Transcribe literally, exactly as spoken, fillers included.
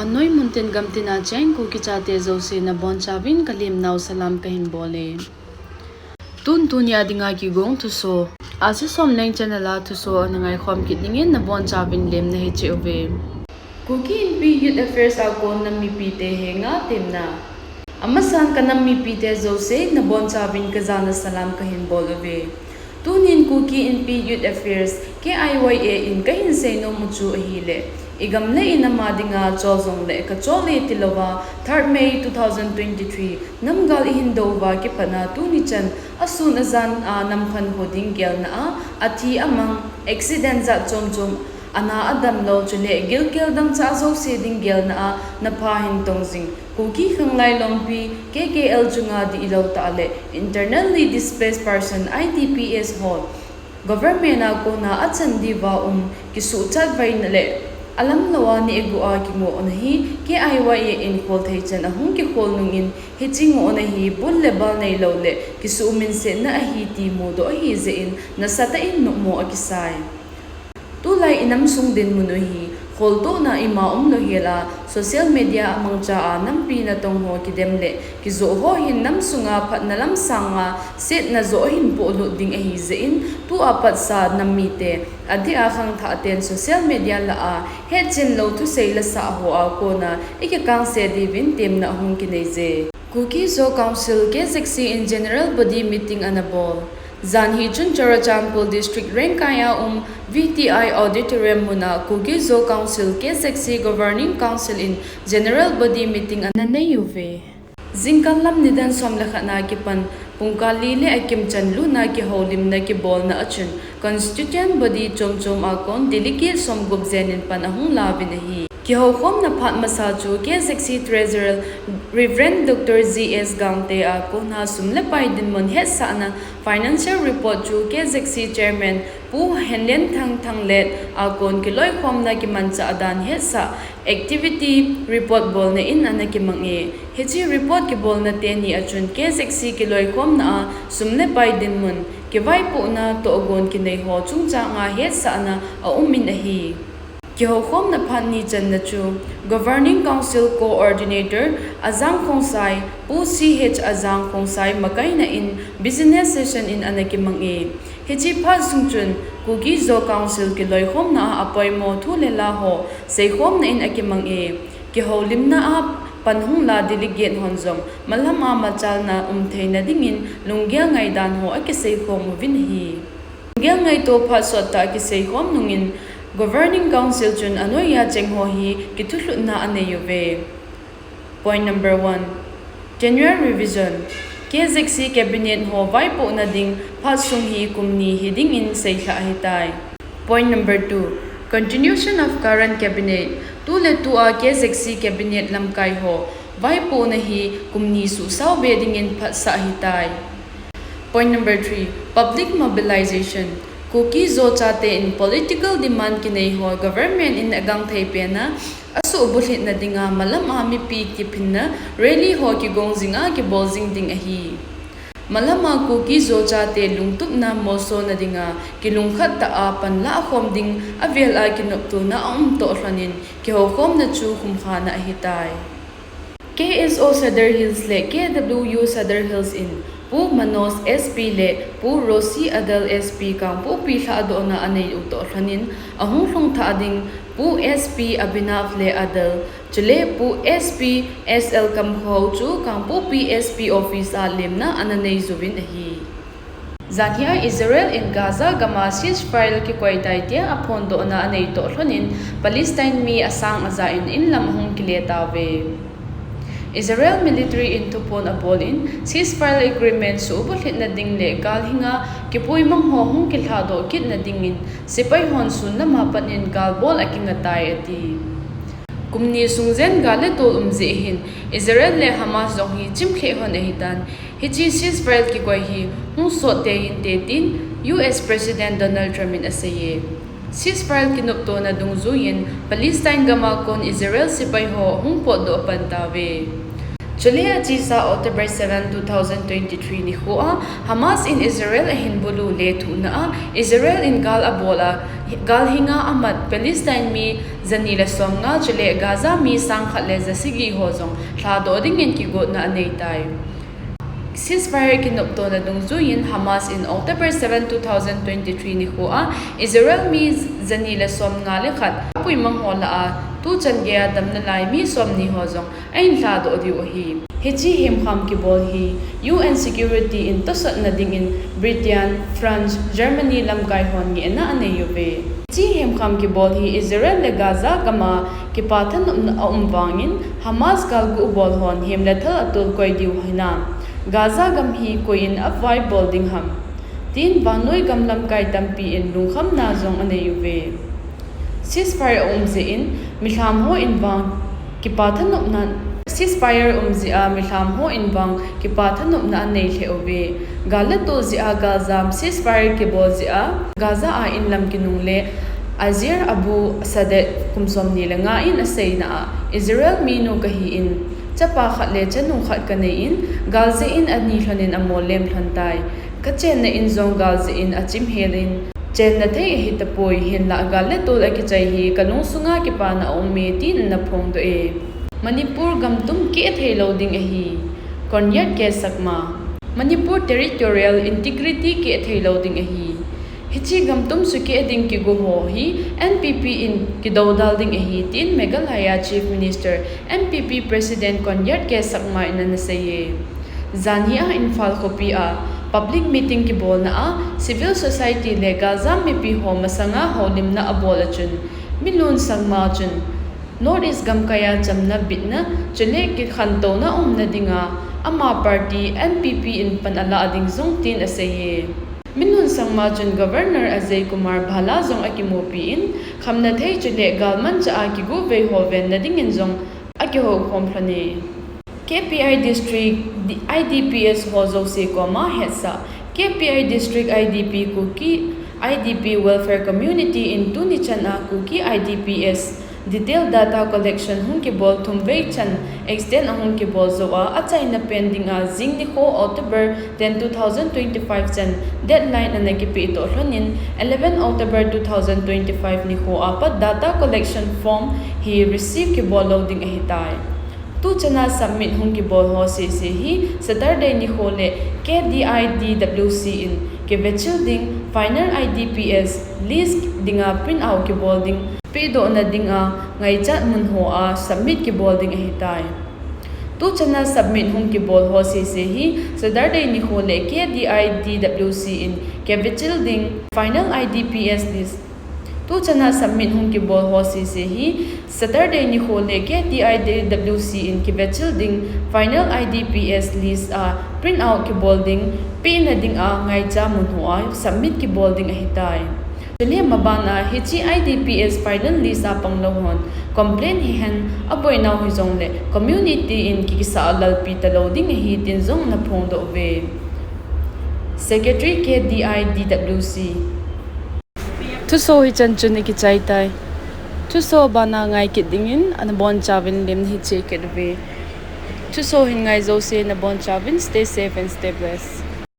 Noimun tin gamtin a cheng Kuki chate jouse nabonchauvin kalemnau salam kahin bol e. Tun tunia dinga kigong thuso. Asia Somleng channel a thuso ana ngaikhom kit dingin nabonchauvin lemna hiche uve. Kuki Inpi Youth Affairs a kon nam mipite henga temna. Amasan kanam mipite jouse nabonchauvin kajana salam kahin bol uve. Tunin Kuki Inpi Youth Affairs, K I Y A in kahin seinom u chu ahile, igam le inam a dinga chol jongle kachol e tilouva, third May two thousand twenty-three, namgal ihin dou uva kipatna tuni chan, asun ajan a nam khankho ding gelna a, athi amang, accident jat chom chom, ana adamlou chule gilkel dangchah jouse ding gelna a, napha hin tong jing. Kuki Khanglai Lompi, K K L chunga dihlou tah le Internally Displaced Person, I D Ps ho, government a kona achan diuva um, kisuhchat vaina le alamlou a neh guh a kingohna hi K I Y A in kholthei chan ahung kikhol nungin, hiche ngohna hi bul le bal neilou le kisuhminsetna ahi ti mudoh ahi jeh in nasatah in nopmo akisai. Tulai inam sung dinmun u hi kholtohna ima umlou hel a, social media a mangcha a nampi natong ho kidem le kijoh ho hin nam sunga phatna lam sanga setna joh ahin pohlut ding ahi jeh in, tua patsa nam mite, adeh a khangthah ten social media lah a hetchen lou thusei lasah ho a kona ikikangse diuvin temna ahung kinei je. Kuki Zo Council, K Z C in General Body Meeting ana bol. Jan hi chun Churachandpur District Rengkai a um V T I Auditorium mun a Kuki Zo Council, K Z C Governing Council in General Body Meeting ana nei uve. Jingkah lam nidan som le khat na kipan pungkah li le akimchan lutna kihoulimna kibolna a chun Constituent Body chom chom a kon delegate somgup jen in pan ahung lauvin ahi. Kihoukhomna phat masa chu K Z C Treasurer Reverend Doctor G S Gangte a kona sum le pai dinmun hetsahna financial report chu K Z C Chairman Pu Henlenthang Thanglet a kon kiloikhomna kimanchah dan hetsah activity report bolna in ana kimang e. Hiche report kibolna teni a chun K Z C kiloikhomna a sum le pai dinmun, kivaipohna tohgon kinei ho chungchang a hetsahna aum in ahi. Kihoukhomna phat ni channa chu Governing Council Coordinator Ajang Khongsai, Pu C H Ajang Khongsai makaina in business session in ana kimang e. Hiche phat sung chun Kuki Zo Council kiloikhomna a apoimo thu le la ho seikhomna in akimang e. Kihoulimna a pan hung la delegate hon jong malam a machalna um theina dingin lunggel ngaidan ho akiseikhom uvin ahi. Lunggel ngaito phat sottah kiseikhom nungin Governing Council chun anoiya cheng ho hi kithulhutna anei uve. Point number one, Tenure Revision. K Z C Cabinet ho vaipohna ding phat sung hi kum ni hidingin seilhah ahitai. Point number two, Continuation of Current Cabinet. Tu le tu a K Z C Cabinet lamkai ho vaipohna hi kum ni suhsao be dingin phatsah ahitai. Point number three, Public Mobilization. Kuki Zo chate in political demand kinei ho government in agangthei pena asuhbulhitna dinga malam a mipi kiphinna rally ho kigong jinga kibol jing ding ahi. Malam a Kuki Zo chate lungtupna molsona dinga kilungkhat tah a panlah khom ding avel a kinoptona aum toh lhonin kihoukhomna chu khumkhana ahitai. K S O Sadar Hills le K W U Sadar Hills in Pu Manoj S P le Pu Roshi Adal S P Kangpokpi lhahdohna anei u toh lhonin ahung lhung thah ding Pu S P Abhinav le Adal chule Pu S P S L Kamkhou chu Kangpokpi S P office a lemna ana nei juvin ahi. Janhia Israel in Gaza gama ceasefire kikoi tai tia aphondohna anei toh lhonin Palestine mi asang aja in inlam ahung kile tauve. Israel military in thuphon abol in ceasefire agreement suhbulhitna ding le galhinga kipuimang ho hung kilhadoh kitna dingin sepai hon sun lama pat in galbol akingatai ati. Kum ni sung jen gal le tol um jeh hin Israel le Hamas jong hi chimlheh hon ahitan, hiche ceasefire kikoi hi hung sot tein te tin U S President Donald Trump in aseiye. Ceasefire kinoptona dungjuiyin Palestine gama kon Israel sepai ho hung potdoh pan tauve. Chule achesa October seven, two thousand twenty-three nikho a Hamas in Israel ahin bulu lethuhna a Israel in gal abol a, gal hinga amat Palestine mi jani le somnga chule Gaza mi sangkhat le jasagi ho jong lhadoh dingin kigotna aneitai. Ceasefire kinoptona dungjuiyin Hamas in October seven, two thousand twenty-three nikho a Israel mi jani le somnga le khat apuimang ho lah a tuchan geiya damnalai mi somni ho jong ahin lhadoh diu ahi. Hiche hemkham kibol hi U N security in tosotna dingin Britain, France, Germany lamkai hon ngehna anei uve. Hiche hemkham kibol hi Israel le Gaza gam a kipa thanopna aum vangin Hamas galgu bol hon hem le thal atol koi diu hinam, Gaza gam hi koiyin avaibol ding ham, tin vannoi gam lamkai tampi in lungkhamna jong anei uve. Ceasefire aum jeh in milham hon vang kipa thanopna Ceasefire um jeh a milham hon vang kipa thanopna anei lheh uve. Gal le tol jeh a galjam ceasefire kibol jeh a Gaza a inlam kinung le Azir Abu Sadeh kum somni le nga in aseina a, Israel minu kahin, chapa khat le chanu khat kanei in, gal jeh in ani lhon in amol lem lhon tai. Kachenna in jong gal jeh in achim hel in, chenna thei ahitapoi, hinlah gal le tol akichai hi kalung sunga kipana aume, tin ana phongdoh e. Manipur gamtum keh theilou ding ahi, Conrad K Sangma. Manipur territorial integrity keh theilou ding ahi. Hiche gamtum sukeh ding kigo ho hi N P P in kidoudal ding ahi, tin Meghalaya Chief Minister, N P P President Conrad K Sangma in ana sei e. Janhi a Imphal khopi a public meeting kibolna a civil society le galjam mipi ho masanga houlimna abol a chun, Milun Sangma chun North East gamkai a chamna bitna chule kikhantouna umna dinga ama party N P P in pan alah ding jong tin asei e. Milun Sangma chun Governor Ajay Kumar Bhalla jong akimupi in, khamna thei chule galmanchah a kigo vei ho venna dingin jong akihoukhom lhon e. K P I District I D Ps ho jouse koma hetsah. K P I District I D P Kuki I D P Welfare Community in tuni chan a Kuki I D Ps detail data collection hung kibol thum vei chan extend ahung kibol jou a, achaina pen dinga jing nikho October ten, two thousand twenty-five chan deadline ana kipeh toh lhon in, eleven October two thousand twenty-five nikho a pat data collection form hi receive kibol lou ding ahitai. Tuchan a submit hung kibol ho sese hi Saturday nikho le K D I D W C in kivechil ding, final I D Ps list dinga print out kibol ding, pehdohna dinga ngaichat mun ho a submit kibol ding ahitai. Tuchan a submit hung kibol ho sese hi Saturday nikho le K D I D W C in kivechil ding, final I D Ps list. Tuchan a submit hung kibol ho sese hi Saturday nikho le K D I D W C in kivechil ding, final I D Ps list a print out kibol ding, pehna dinga ngaicha mun ho a submit kibol ding ahitai. Chule maban a hiche I D Ps final list a pang lou hon complaint hihen aboinau hijongle community in kikisah a lalpi talou ding ahi tin jong ana phongdoh uve. Secretary K D I D W C. Thuso hichan chun ikichai tai. Thuso bana ngai kit dingin nabonchauvin lim hiche kit uve. Thuso hin ngai jouse nabonchauvin stay safe and stay blessed.